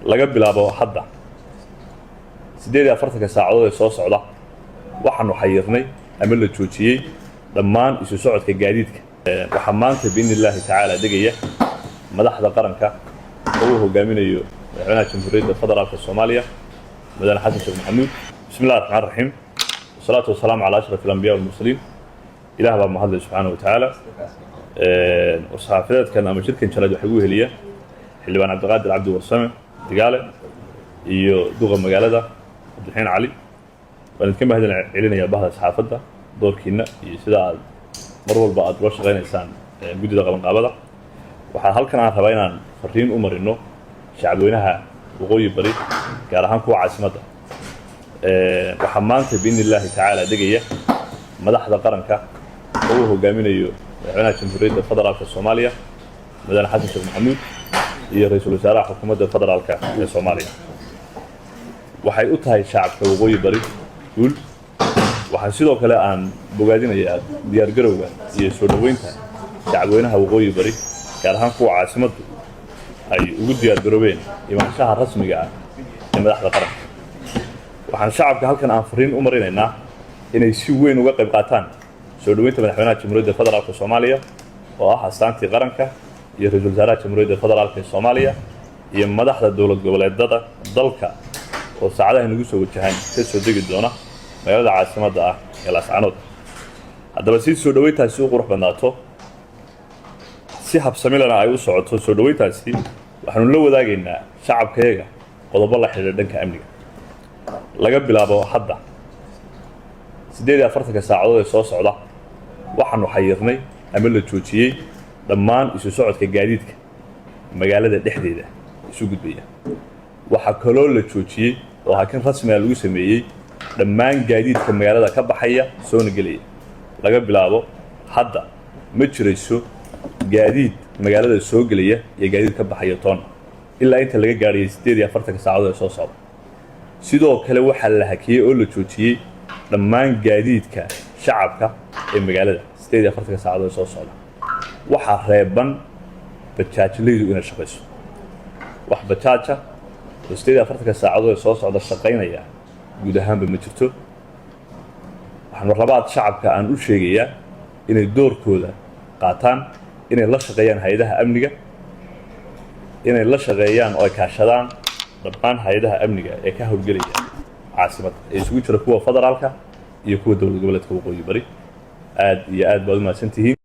Laga bilaabo hadda, 48-ka saacadood ee soo socda, waxaanu xayirnay ama la joojiyey dhammaan isu socodka gaadiidka. Waxaa maanta biidni illaahi tacaala degaya madaxda qaranka oo uu hogaaminayo Madaxweynaha Jamhuuriyadda Federaalka Soomaaliya, Mudane Xasan Sheekh Maxamuud. Bismi illahi raxmaan raxiim, wasalaatu wasalaamu calaa ashraf alambiya walmursaliin. Ilaah baa mahadlay subxaana wa tacaala. War-saxaafadeedkan ama shirkan jaraa'id waxaa ugu heliya Xildhibaan Cabdiqaadir Cabdi Warsame Digaale iyo duqa magaalada Cabdiraxiin Cali. Waan idinka mahad celinayaa bahda saxaafadda, doorkiina iyo sida aad mar walba aad ula shaqaynaysaan guddida qabanqaabada. Waxaa halkan aan rabaa inaan fariin u marino shacabweynaha Waqooyi Bari, gaar ahaan kuwa caasimadda. Waxaa maanta biidni illaahi tacaala degaya madaxda qaranka oo uu hogaaminayo Madaxweynaha Jamhuuriyadda Federaalka Soomaaliya, Mudane Xasan Sheekh Maxamuud, iyo Ra-iisul Wasaaraha Xukuumadda Federaalka ee Soomaaliya. Waxay u tahay shacabka Waqooyi Bari guul. Waxaan sidoo kale aan bogaadinayaa diyaargarowga iyo soo dhoweynta shacabweynaha Waqooyi Bari, gaar ahaan kuwa caasimaddu, ay ugu diyaargaroobeen imaanshaha rasmiga ah ee madaxda qaranka. Waxaan shacabka halkan aan fariin u marinaynaa inay si weyn uga qayb qaataan soo dhoweynta Madaxweynaha Jamhuuriyadda Federaalka Soomaaliya oo ah astaantii qaranka, iyo Ra-iisul Wasaaraha Jamhuuriyadda Federaalka ee Soomaaliya, iyo madaxda dowlad goboleedada dalka oo saacadaha nagu soo wajahaan ka soo degi doona magaalada caasimadda ah ee Laascanood. Haddaba, si soo dhoweyntaasi u qurux badnaato, si habsamilana ay u socoto soo dhoweyntaasi, waxaanu la wadaagaynaa shacabkayaga qodobo la xidhiidha dhanka amniga. Laga bilaabo hadda, 48-ka saacadood ee soo socda, waxaanu xayirnay ama la joojiyey dhammaan isu socodka gaadiidka magaalada dhexdeeda isu gudbaya. Waxaa kaloo la joojiyey oo hakin rasmiga lagu sameeyey dhammaan gaadiidka magaalada ka baxaya soona gelaya. Laga bilaabo hadda ma jirayso gaadiid magaalada soo gelaya iyo gaadiid ka baxaya toonna ilaa inta laga gaadhayay 48-ka saacadood ee soo socda. Sidoo kale waxaa la hakiyey oo la joojiyey dhammaan gaadiidka shacabka ee magaalada 48-ka saacadood ee soo socda. Waxaa reeban bajaajlaydu inay shaqayso. Wax bajaaja oo 48-ka saacadood ee soo socda shaqaynaya guud ahaanba ma jirto. Waxaan marlabaad shacabka aan u sheegayaa inay doorkooda qaataan, inay la shaqeeyaan hay-adaha amniga, inay la shaqeeyaan oo ay kaashadaan dhammaan hay-adaha amniga ee ka howlgelaya caasimadda, ee isugu jira kuwa federaalka iyo kuwa dowlad goboleedka Waqooyi Bari. Aad iyo aad baad u mahadsan tihiin.